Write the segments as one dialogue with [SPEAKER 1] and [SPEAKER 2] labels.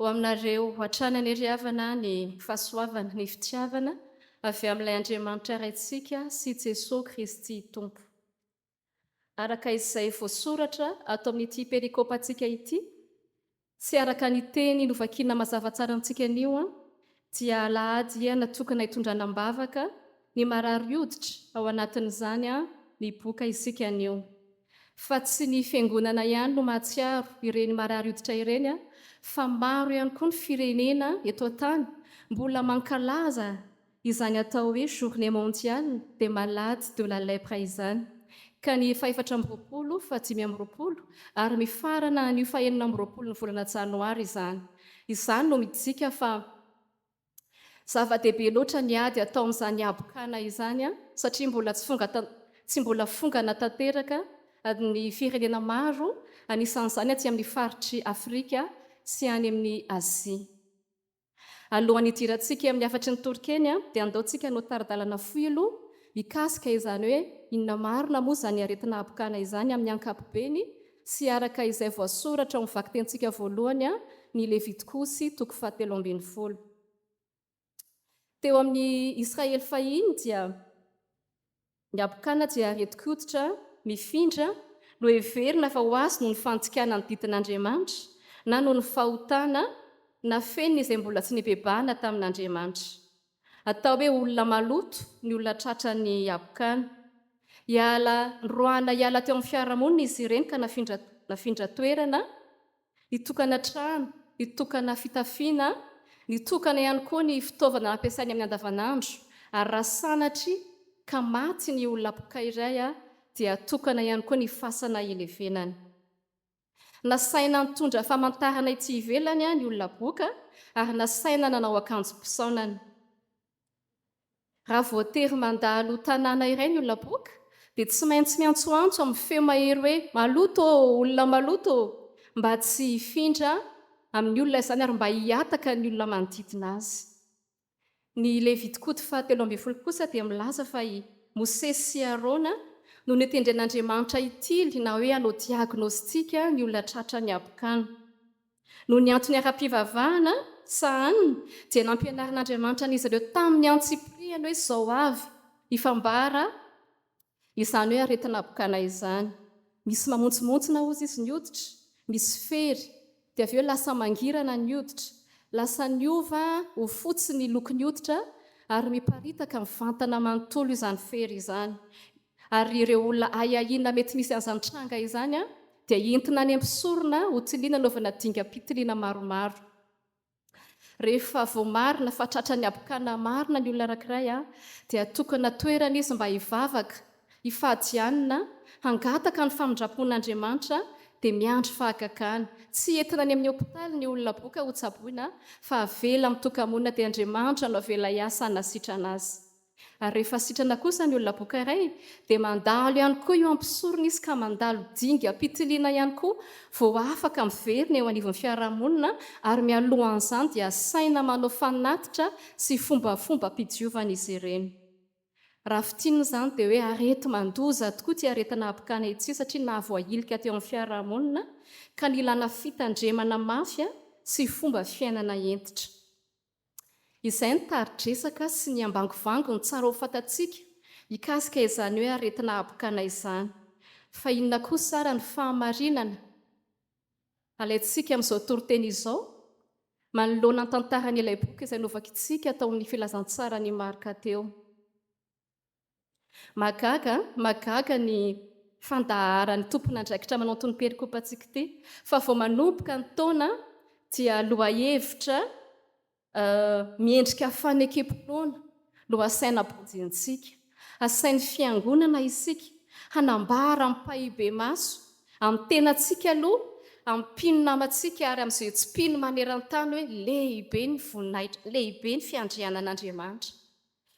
[SPEAKER 1] Ho aminareo hatrany anie ry havana ny fahasoavana, ny fitiavana avy amin'ilay Andriamanitra Raintsika sy Jesoa Kristy Tompo. Araka izay voasoratra ato amin'ity perikopantsika ity, sy araka ny teny novakiana mazava tsara amintsika anio, dia alahady natokana hitondrana am-bavaka ny marary hoditra ao anatin'izany ny boka isika anio. Fa tsy ny fiangonana ihany no mahatsiaro ireny marary hoditra ireny fa maro ihany koa ny firenena eto an-tany mbola mankalaza izany atao hoe Journée mondiale des malades de la lèpre izany ka ny faha-24, faha-25 ary mifarana anio faha-26 ny volana janoary izany. Izany no midika fa Zava-dehibe loatra ny ady atao amin'izany habokana izany satria mbola tsy fonga tsy mbola fongana tanteraka ny firenena maro, anisan'izany aty amin'ny faritr'i Afrika sy any amin'ny Azia. Alohan'ny hidirantsika amin'ny hafatry ny toriteny dia andao tsika hanao tari-dalana fohy aloha mikasika izany hoe inona marina moa izany aretina habokana izany amin'ny ankapobeny sy araka izay voasoratra ao amin'ny vakitentsika voalohany, ny Levitikosy toko fahatelo ambin'ny folo. Teo amin'ny Israely fahiny dia ny habokana dia aretin-koditra mifindra no heverina fa ho azo noho ny fandikana ny didin'Andriamanitra na noho ny fahotana nafenina izay mbola tsy nibebahana tamin'Andriamanitra. Atao hoe olona maloto ny olona tratran'ny habokana. Hiala noroahana hiala teo amin'ny fiarahamonina izy ireny ka nafindra nafindra toerana, nitokana trano, nitokana fitafiana, nitokana ihany koa ny fitaovana nampiasainy amin'ny andavanandro, ary raha sanatria ka maty ny olona boka iray dia atokana ihany koa ny fasana ilevenany. Nasaina nitondra famantarana ety ivelany ny olona boka ary nasaina nanao akanjom-pisaonana. Raha voatery mandalo tanàna iray ny olona boka, dia tsy maintsy miantsoantso amin'ny feo mahery hoe, Maloto ô! Olona maloto ô! mba tsy hifindra amin'ny olona izany ary mba hihataka ny olona manodidina azy. Ny Levitikoty fahatelo ambin'ny folo kosa dia milaza fa i Mosesy sy Arona no notendren'Andriamanitra hitily na hoe hanao diagnostic ny olona tratran'ny habokana. Noho ny antony ara-pivavahana sahaniny dia nampianarin'Andriamanitra an'izy ireo tamin'ny antsipiriany hoe izao avy ny fambara izany hoe aretina habokana izany. Misy mamontsomontsona hozy izy ny hoditra, misy fery, dia avy eo lasa mangirana ny hoditra, lasa niova ho fotsy ny lokon'ny hoditra ary miparitaka mivantana manontolo izany fery izany. Ary ireo olona ahiahiana mety misy an'izany tranga izany dia entina any am-pisorona ho tiliana anaovana dingam-pitiliana maromaro. Rehefa voamarina fa tratran'ny habokana marina ny olona anankiray dia atokana toerana izy mba hivavaka, hifady hanina, hangataka ny famindram-pon'Andriamanitra dia miandry fahagagana. Tsy entina any amin'ny hopitaly ny olona boka hotsaboina fa avela mitoka-monina dia Andriamanitra no avela hiasa hanasitrana azy. Ary rehefa sitrana kosa ny olona boka iray dia mandalo ihany koa eo am-pisorona izy ka mandalo dingam-pitiliana ihany koa vao afaka miverina eo anivon'ny fiarahamonina ary mialohan'izany dia asaina manao fanatitra sy fombafombam-pidiovana izy ireny. Raha fintinina izany dia hoe areti-mandoza tokoa ity aretina habokana ity satria nahavoahilika teo amin'ny fiarahamonina ka nilana fitandremana mafy sy fomba fiainana hentitra. Izay ny tari-dresaka sy ny ambangovangony tsara ho fantatsika mikasika izany hoe aretina habokana izany. Fa inona kosa ara ny fahamarinana alaintsika amin'izao toriteny izao manoloana ny tantaran'ilay boky izay novakintsika tao amin'ny filazantsaran'i Marka teo? Mahagaga an! Mahagaga ny fandaharan'ny tompon'andraikitra manao itony perikopantsika ity fa vao manomboka ny taona dia lohahevitra miendrika fanekem-pinoana no asaina amponjentsika. Asain'ny fiangonana isika hanambara ampahibemaso amin'ny tenantsika aloha, amin'ny mpino namantsika ary amin'izay tsy mpino maneran-tany hoe lehibe ny voninahitra, lehibe ny fiandrianan'Andriamanitra.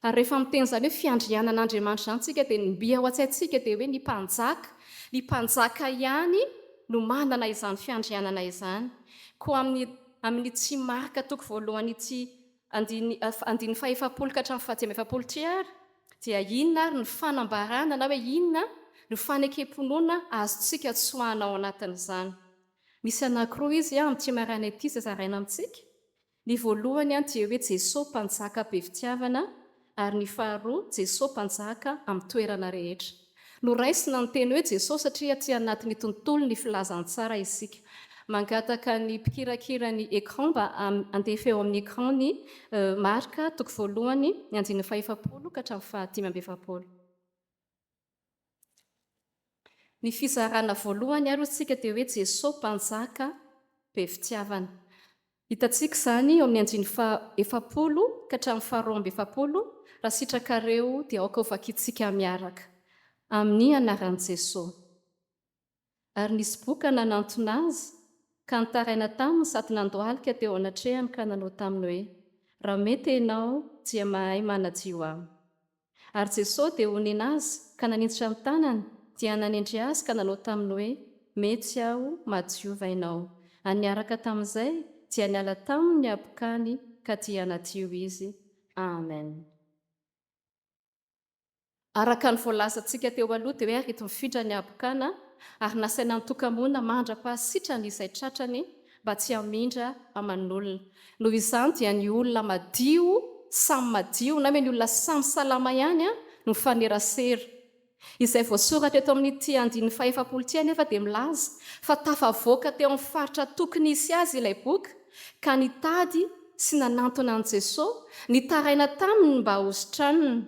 [SPEAKER 1] Ary rehefa miteny izany hoe fiandrianan'Andriamanitra izany isika dia ny mby ao an-tsaintsika dia hoe ny mpanjaka, ny mpanjaka ihany no manana izany fiandrianana izany. Koa amin'ny amin'ny tsy Marka toko voalohany ity andininy andininy fahefapolo ka hatramin'ny fahadimy amby efapolo ity ary dia inona ary ny fanambarana na hoe inona no fanekem-pinoana azontsika tsoahana ao anatin'izany. Misy anankiroa izy amin'ity maraina ity izay zaraina amintsika. Ny voalohany dia hoe Jesoa Mpanjaka be fitiavana ary ny faharoa Jesoa Mpanjaka amin'ny toerana rehetra. Noraisina ny teny hoe Jesoa satria aty anatin'ny tontolon'ny filazantsara isika. Mangataka ny mpikirakira ny écran mba handefa eo amin'ny écran ny Marka toko voalohany ny andininy fahefapolo ka hatramin'ny fahadimy amby efapolo. Ny fizarana voalohany ary hoy isika dia hoe Jesoa Mpanjaka be fitiavana. Hitantsika izany eo amin'ny andininy faha-efapolo ka hatramin'ny faha-42, raha sitrakareo dia aoka hovakintsika miaraka. Amin'ny anaran'i Jesoa. Ary nisy boka nanantona azy, ka nitaraina taminy sady nandohalika teo anatrehany ka nanao taminy hoe, Raha mety ianao, dia mahay manadio ahy. Ary Jesoa dia honena azy, ka naninjitra ny tanany, dia nanendry azy ka nanao taminy hoe, Mety aho, madiova ianao. Ary niaraka tamin'izay, dia niala taminy ny habokany, ka dia nadio izy. Amen. Araka ny voalazantsika teo aloha dia hoe areti-mifindra ny habokana ary nasaina nitoka-monina mandra-pahasitrany izay tratrany mba tsy hamindra aman'olona. Noho izany dia ny olona madio samy madio na hoe ny olona samy salama ihany no mifanerasera. Izay voasoratra eto amin'ity andininy fahefapolo ity anefa dia milaza fa tafavoaka teo amin'ny faritra tokony hisy azy ilay boka ka nitady sy nanantona an'i Jesoa, nitaraina taminy mba hositraniny.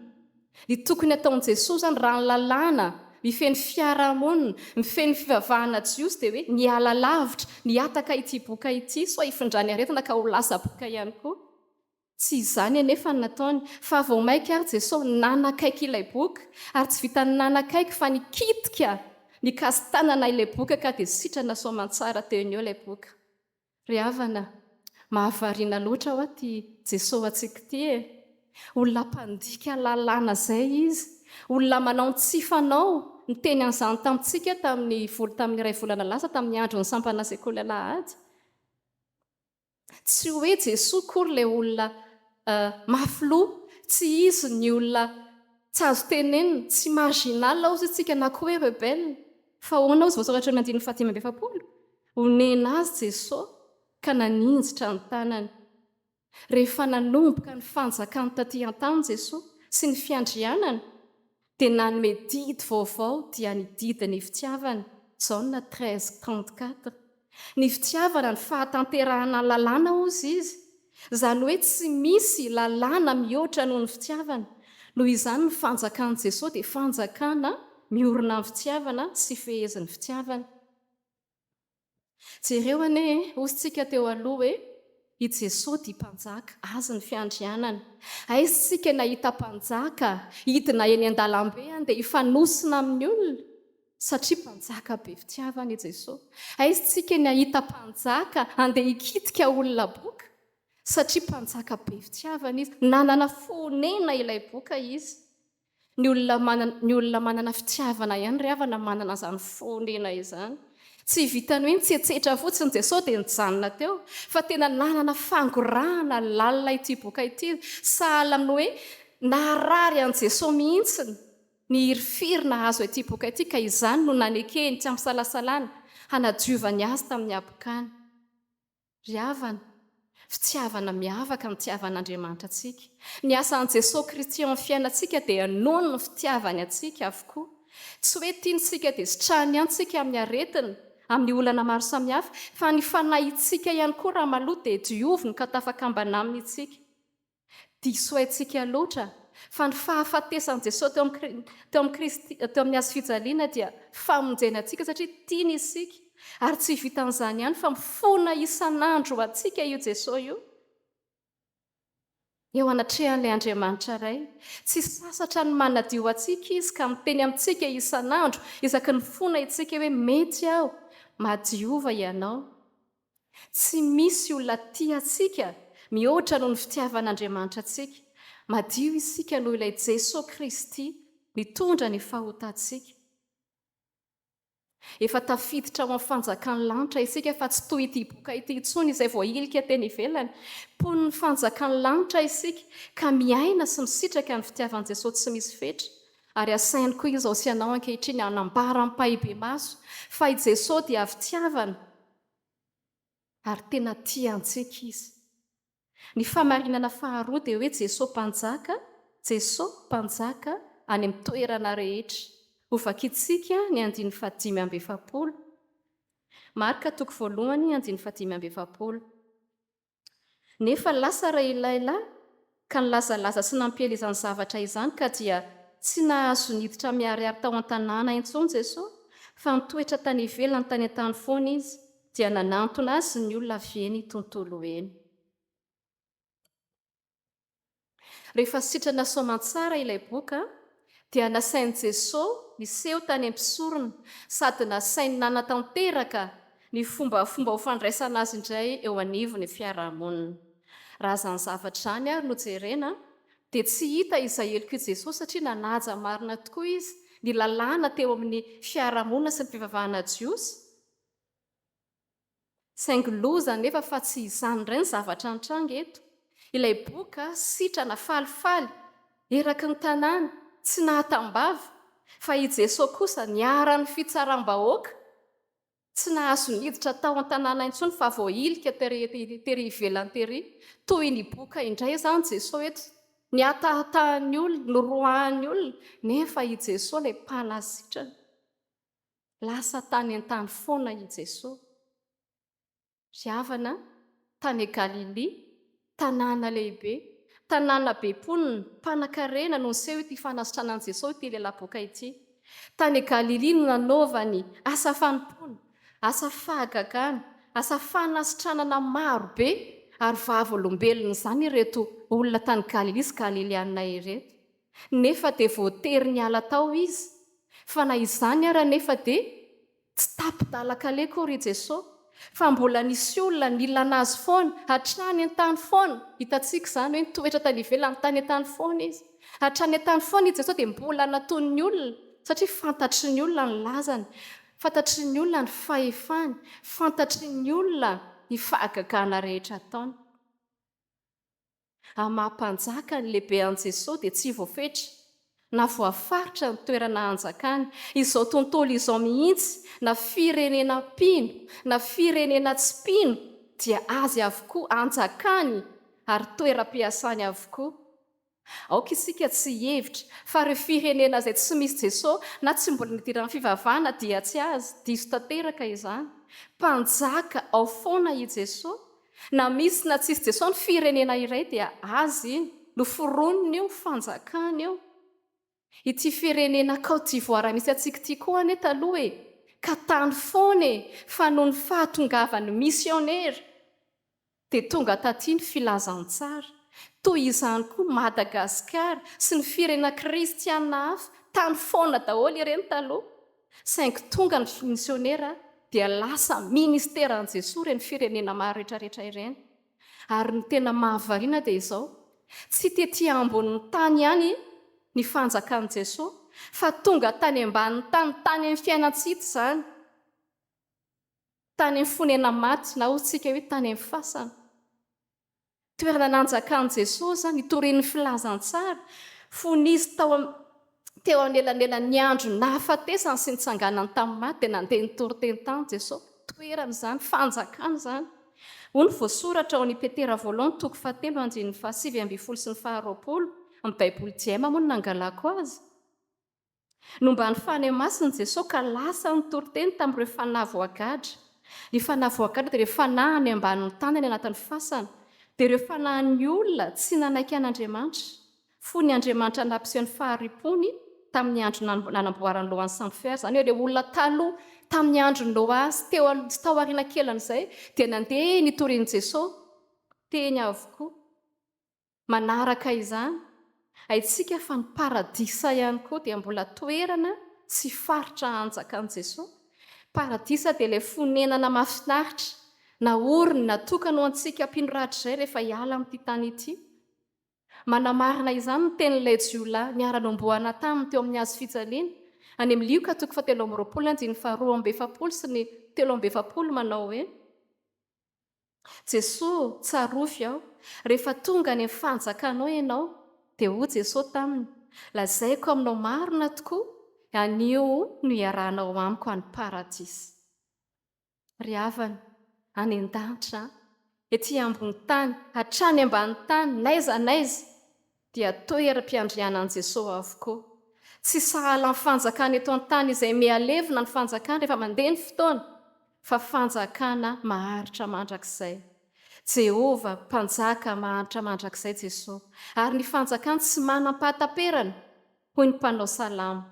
[SPEAKER 1] Ny tokony hataon'i Jesoa izany raha ny lalàna mifehy ny fiarahamonina, mifehy ny fivavahana jiosy dia hoe niala lavitra, nihataka ity boka ity sao hifindrany aretina ka ho lasa boka ihany koa. Tsy izany anefa no nataony, fa vao mainka ary Jesoa nanakaiky ilay boka, ary tsy vitan'ny nanakaiky fa nikitika, nikasi-tanana ilay boka ka dia sitrana soamantsara teo no eo ilay boka. Ry havana, mahavariana loatra hoa ty Jesoa antsika ity e! Olona mpandika lalàna zay izy, olona manao ny tsy fanao, niteny an'izany tamintsika tamin'ny vola tamin'ny iray volana lasa tamin'ny andron'ny sampana sekoly alahady. Tsy hoe Jesoa akory ilay olona mafy loha, tsy izy ny olona tsy azo tenenina, tsy marginal hozy isika na koa hoe rebelle. Fa ahoana hozy voasoratra eo amin'ny andininy faha-45? Onena azy Jesoa ka naninjitra ny tanany. Rehefa nanomboka ny fanjakany taty an-tany Jesoa sy ny fiandrianany dia nanome didy vaovao dia ny didin'ny fitiavana, Jaona 13, 34. Ny fitiavana ny fahatanterahana ny lalàna hozy izy. Izany hoe tsy misy lalàna mihoatra noho ny fitiavana. Noho izany ny fanjakan'i Jesoa dia fanjakana miorina amin'ny fitiavana sy fehezin'ny fitiavana. Jereo anie e, hozy tsika teo aloha hoe i Jesoa dia mpanjaka, azy ny fiandrianana. Aiza isika nahita mpanjaka hidina eny an-dalambe andeha hifanosona amin'ny olona? Satria mpanjaka be fitiavana i Jesoa. Aiza isika nahita mpanjaka andeha hikitika olona boka? Satria mpanjaka be fitiavana izy. Nanana fo honena ilay boka izy. Ny olona manana, ny olona manana fitiavana ihany ry havana manana an'izany fonena izany. Tsy vitan'ny hoe nitsetsetra fotsiny Jesosy dia nijanona teo, fa tena nanana fangorahana lalina ity boka ity, sahala amin'ny hoe naharary an'i Jesosy mihitsy ny hirifiry nahazo ity boka ity, ka izany no nanekeny tsy ampisalasalana hanadiovany azy tamin'ny habokany. Ry havana, fitiavana miavaka ny tiavan'Andriamanitra antsika. Ny asan'i Jesoa Kristy eo amin'ny fiainantsika dia noho ny fitiavany antsika avokoa. Tsy hoe tiany isika dia sitrany ihany isika amin'ny aretina, amin'ny olana maro samihafa, fa ny fanahintsika ihany koa raha maloto dia dioviny ka tafakambana aminy isika. Diso haintsika loatra fa ny fahafatesan'i Jesoa teo amin'ny teo amin'i Kristy teo amin'ny hazo fijaliana dia famonjena antsika satria tiany isika ary tsy vitan'izany ihany fa mifona isan'andro ho antsika io Jesoa io eo anatrehan'ilay Andriamanitra Ray. Tsy sasatra ny manadio antsika Izy ka miteny amintsika isan'andro isaky ny mifona isika hoe mety aho, madiova ianao. Tsy misy olona tia antsika mihoatra noho ny fitiavan'Andriamanitra antsika. Madio isika noho ilay Jesoa Kristy nitondra ny fahotantsika. Efa tafiditra ao amin'ny fanjakan'ny lanitra isika fa tsy toy ity boka ity intsony izay voahilika teny ivelany. Mponin'ny fanjakan'ny lanitra isika ka miaina sy misitraka ny fitiavan'i Jesoa tsy misy fetra. Ary asainy koa izao sy ianao ankehitriny hanambara ampahibemaso fa i Jesoa dia fitiavana. Ary tena tia antsika Izy. Ny fahamarinana faharoa dia hoe Jesoa Mpanjaka, Jesoa Mpanjaka any amin'ny toerana rehetra. Hovakintsika ny andininy fahadimy amby efapolo. Marka toko voalohany andininy fahadimy amby efapolo. Nefa lasa rahilahilahy ka nilazalaza sy nampiely izany zavatra izany ka dia tsy nahazo niditra miharihary tao an-tanàna intsony Jesoa fa nitoetra tany ivelany tany an-tany foana Izy dia nanantona Azy ny olona avy eny tontolo eny. Rehefa sitrana soamantsara ilay boka, dia nasain'i Jesoa niseho tany amin'ny mpisorona sady nasainy nanatanteraka ny fombafomba ho fandraisana azy indray eo anivon'ny fiarahamonina. Raha izany zavatra izany ary no jerena, dia tsy hita izay helok'i Jesoa satria nanaja marina tokoa Izy ny lalàna teo amin'ny fiarahamonina sy ny fivavahana jiosy. Saingy loza anefa fa tsy izany indray ny zavatra nitranga eto. Ilay boka sitrana falifaly eraky ny tanàna, tsy nahatam-bava, fa i Jesoa kosa niharan'ny fitsaram-bahoaka, tsy nahazo niditra tao an-tanàna intsony fa voahilika tery tery ivelany tery. Toy ny boka indray izany Jesoa eto, nihatahatahan'ny olona, noroahan'ny olona, nefa i Jesoa ilay mpanasitrana. Lasa tany an-tany foana i Jesoa. Ry havana, tany Galilia, tanàna lehibe, tanàna be mponina, mpanankarena no niseho ity fanasitranan'i Jesoa ity lehilahy boka ity. Tany Galilia no nanaovany asa fanompoana, asa fahagagana, asa fanasitranana maro be ary vavolombelon'izany ireto olona tany Galilia sy Galiliana ireto. Nefa dia voatery niala tao izy. Fa na izany ara anefa dia tsy tapi-dalan-kaleha akory i Jesoa, fa mbola nisy olona nilana Azy foana, hatrany an-tany foana. Hitantsika izany hoe nitoetra tany ivelany, tany an-tany foana Izy. Hatrany an-tany foana i Jesoa dia mbola natonin'ny olona, satria fantatry ny olona ny lazany, fantatry ny olona ny fahefany, fantatry ny olona ny fahagagana rehetra ataony. Amin'ny maha Mpanjaka ny lehibe an'i Jesoa dia tsy voafetra na voafaritra ny toerana hanjakany. Izao tontolo izao mihitsy na firenena mpino na firenena tsy mpino dia azy avokoa, anjakany ary toeram-piasany avokoa. Aoka isika tsy hihevitra fa ireo firenena izay tsy misy Jesoa na tsy mbola nidiran'ny fivavahana dia tsy azy. Diso tanteraka izany. Mpanjaka ao foana i Jesoa Na misy na tsisy Jesoa ny firenena iray dia azy iny, noforoniny io, fanjakany io. Ity firenena Côte d'Ivoire misy antsika ity koa anie taloha e, ka tany foana e, fa noho ny fahatongavan'ny misionera dia tonga taty ny filazantsara. Toy izany koa Madagasikara sy ny firenena kristiana hafa, tany foana daholo ireny taloha. Saingy tonga ny misionera dia lasa ministeran'i Jesoa ireny firenena maro rehetrarehetra ireny. Ary ny tena mahavariana dia izao, tsy tety ambonin'ny tany ihany ny fanjakan'i Jesoa fa tonga tany ambanin'ny tany, tany amin'ny fiainan-tsy hita izany, tany amin'ny fonena-maty na hoy tsika hoe tany amin'ny fasana. Toerana nanjakan'i Jesosy nitoriany ny filazantsara, fony Izy tao teo anelanelan'ny andro nahafatesany sy nitsanganany tamin'ny maty, dia nandeha nitory teny tany Jesosy. Toerana izany, fanjakana izany. Hoy ny voasoratra ao amin'ny Petera voalohany toko fahatelo andininy fahasivy ambin'ny folo sy ny faharoapolo, amin'ny Baiboly Diem moa no nangalako azy. Nomban'ny Fanahy Masina Jesoa ka lasa nitory teny tamin'ireo fanahy voagadra. Ny fanahy voagadra dia ireo fanahy any ambanin'ny tany any anatin'ny fasana. Dia ireo fanahin'ny olona tsy nanaiky an'Andriamanitra. Fony Andriamanitra nampiseho ny fahari-pony tamin'ny andro nanamboarany lohan'ny sampfer, izany hoe ireo olona taloha tamin'ny andron'i Noa sy teo aloha sy tao aoriana kelin'izay dia nandeha nitorian'i Jesoa teny avokoa. Manaraka izany, haintsika fa ny paradisa ihany koa dia mbola toerana sy faritra hanjakan'i Jesoa. Paradisa dia ilay fonenana mahafinaritra, naoriny, natokany ho antsika mpino rahatrizay rehefa hiala amin'ity tany ity. Manamarina izany ny tenin'ilay jiolahy niara-nombohana taminy teo amin'ny hazo fijaliana, any amin'ny Lioka toko fahatelo amby roapolo andininy faharoa amby efapolo sy ny 43 manao hoe, Jesoa, tsarovy aho, rehefa tonga any amin'ny fanjakanao Ianao. Dia hoy Jesoa taminy, Lazaiko aminao marina tokoa, anio no hiarahanao amiko any Paradisa. Ry havana, Any an-danitra, ety ambony tany, hatrany ambany tany, n'aiza n'aiza, dia toeram-piandrianan'i Jesoa avokoa. Tsy sahala amin'ny fanjakana eto an-tany izay mihalevona ny fanjakana rehefa mandeha ny fotoana, fa fanjakana maharitra mandrakizay. Jehovah, Mpanjaka maharitra mandrakizay Jesoa, ary ny fanjakany tsy manam-pahataperana, hoy ny mpanao salamo.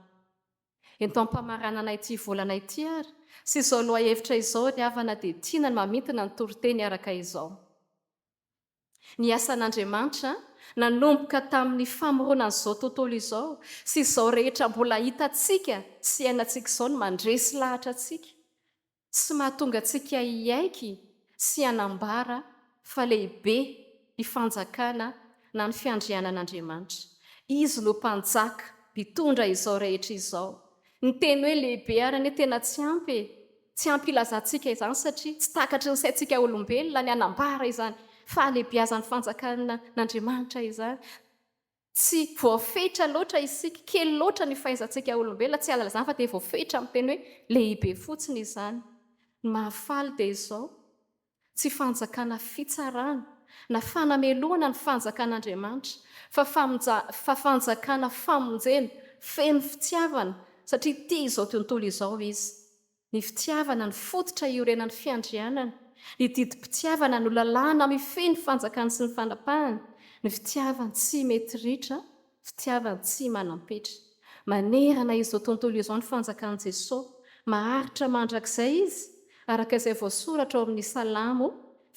[SPEAKER 1] Ento am-pamaranana ity volana ity ary sy izao lohahevitra izao ry havana dia tiana ny mamintina ny toriteny araka izao. Ny asan'Andriamanitra nanomboka tamin'ny famoronan'izao tontolo izao sy izao rehetra mbola hitantsika sy iainantsika izao no mandresy lahatra antsika sy mahatonga antsika hiaiky sy hanambara fa lehibe ny fanjakana na ny fiandrianan'Andriamanitra. Izy no Mpanjaka mpitondra izao rehetra izao. Ny teny hoe lehibe ary anie tena tsy ampy e! Tsy ampy hilazantsika izany satria tsy takatry ny saintsika olombelona ny hanambara izany fahalehibiazan'ny fanjakan'Andriamanitra izany. Tsy voafetra loatra isika, kely loatra ny fahaizantsika olombelona, tsy hahalala izany fa dia voafetra amin'ny teny hoe lehibe fotsiny izany. Ny mahafaly dia izao, tsy fanjakana fitsarana na fanamelohana ny fanjakan'Andriamanitra fa fa fanjakana famonjena feno fitiavana satria tia izao tontolo izao Izy. Ny fitiavana no fototra iorenan'ny fiandrianana. Ny didim-pitiavana no lalàna mifehy ny fanjakany sy ny fanapahany. Ny fitiavany tsy mety ritra, fitiavany tsy manam-petra. Manerana izao tontolo izao ny fanjakan'i Jesoa. Maharitra mandrakizay Izy, araka izay voasoratra ao amin'ny Salamo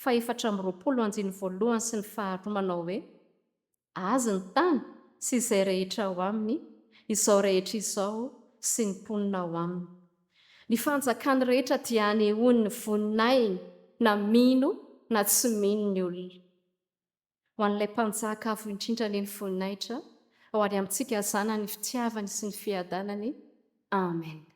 [SPEAKER 1] fahefatra amby 20 andininy voalohany sy ny faharoa manao hoe. Azy ny tany sy izay rehetra ao aminy, izao rehetra izao sy ny mponina ao aminy. Ny fanjakany rehetra dia anehoany ny voninahiny na mino na tsy mino ny olona. Ho an'ilay Mpanjaka Avo Indrindra anie ny voninahitra, ho ary amintsika zanany ny fitiavany sy ny fiadanany. Amen.